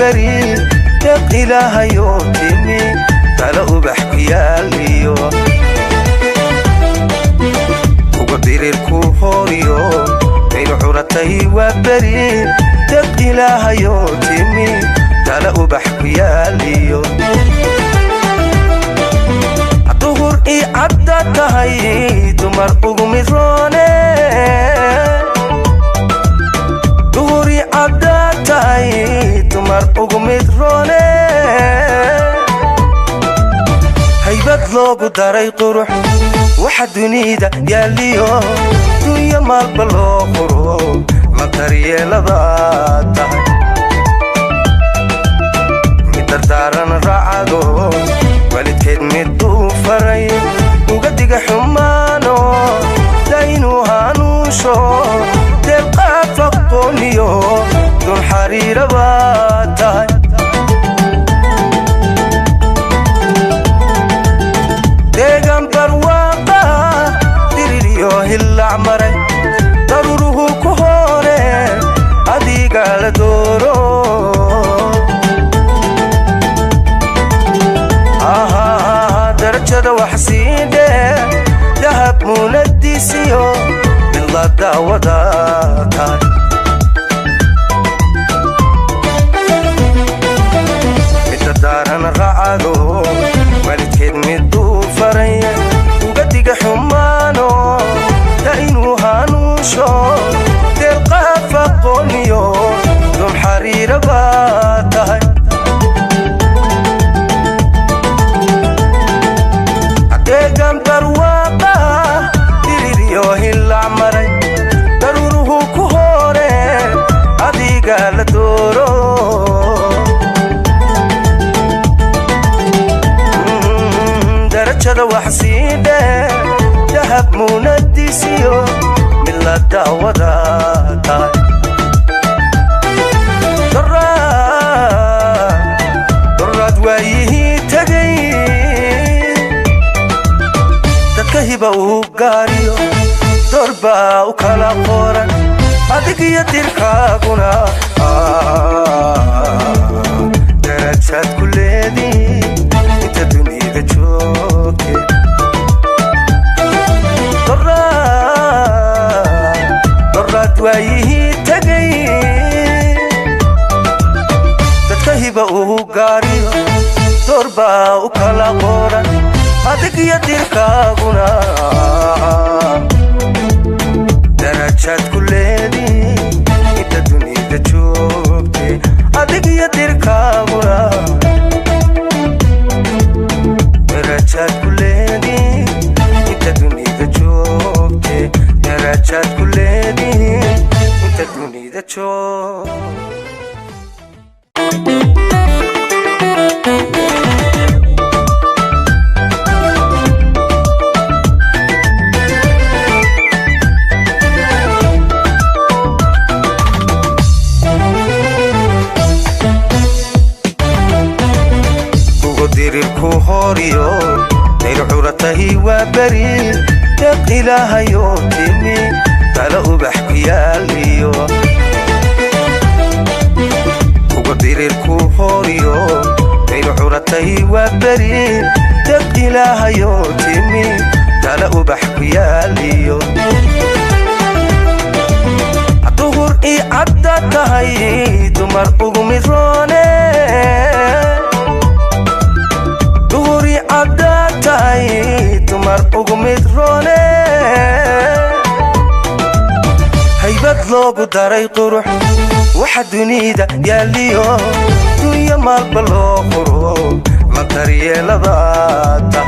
beri, deeq ilaahayoo timi, tala ubax ku yaaliyo. Uga diriirku hooriyo, dayr curatay waa beri, deeq ilaahayoo timi, tala ubax ku yaaliyo. Duhur ii cadda tahay, dumar ugu midroone. Duhur ii cadda tahay, dumar ugu midroone. Haybad loogu daray qurux, waxa dunida yaaliyo, dunya maalba loo quro, la daryeelada tahay. Mid dardaaran raacado, waalidkeed miduu faray, uga diga xumaano, daynuu hanuunsho, deelqaaf aqooniyo, dun xariira baa tahay. Deegaan barwaaqa, diririyo hillaac maray, daruuruhu ku hoore, adiga la dooro. Darajada wax sii dheer, dahab muunadiisiyo, mid la daawada tahay. Mid dardaaran raacado, waalidkeed miduu faray, uga diga xumaano, da inuu hanuunsho, deelqaaf aqooniyo, dun xariira baa tahay. Deegaan barwaaqa, diririyo hillaac maray, daruuruhu ku hoore, adiga la dooro. Darajada wax sii dheer, dahab muunadiisiyo, mid la daawada tahay. Doraad waayihii tegay, dadka hiba uu gaariyo, door baa u kala qoran, adig iyo dirkaaguna darajaad ku leedii inta dunida joogte. Doraad waayihii tegay, dadka hiba uu gaariyo, door baa u kala qoran, adig iyo dirkaaguna darajaad ku leedii inta dunida joogte. Adig iyo dirkaaguna darajaad ku leedii inta dunida joogte. Darajaad ku leedii inta dunida joogte. Ugu dirirku horiyo, dayr curatahi waa beri, deeq ilaahayoo timi, tala ubax ku yaaliyo. Ugu dirirku horiyo, dayr curatahi waa beri, deeq ilaahayoo timi, tala ubax ku yaaliyo. Duhur ii cadda tahay, dumar ugu midroone. Duhur ii cadda tahay, dumar ugu midroone. Haybad loogu daray qurux, waxa dunida yaaliyo, dunya maalba loo quro, la daryeelada tahay.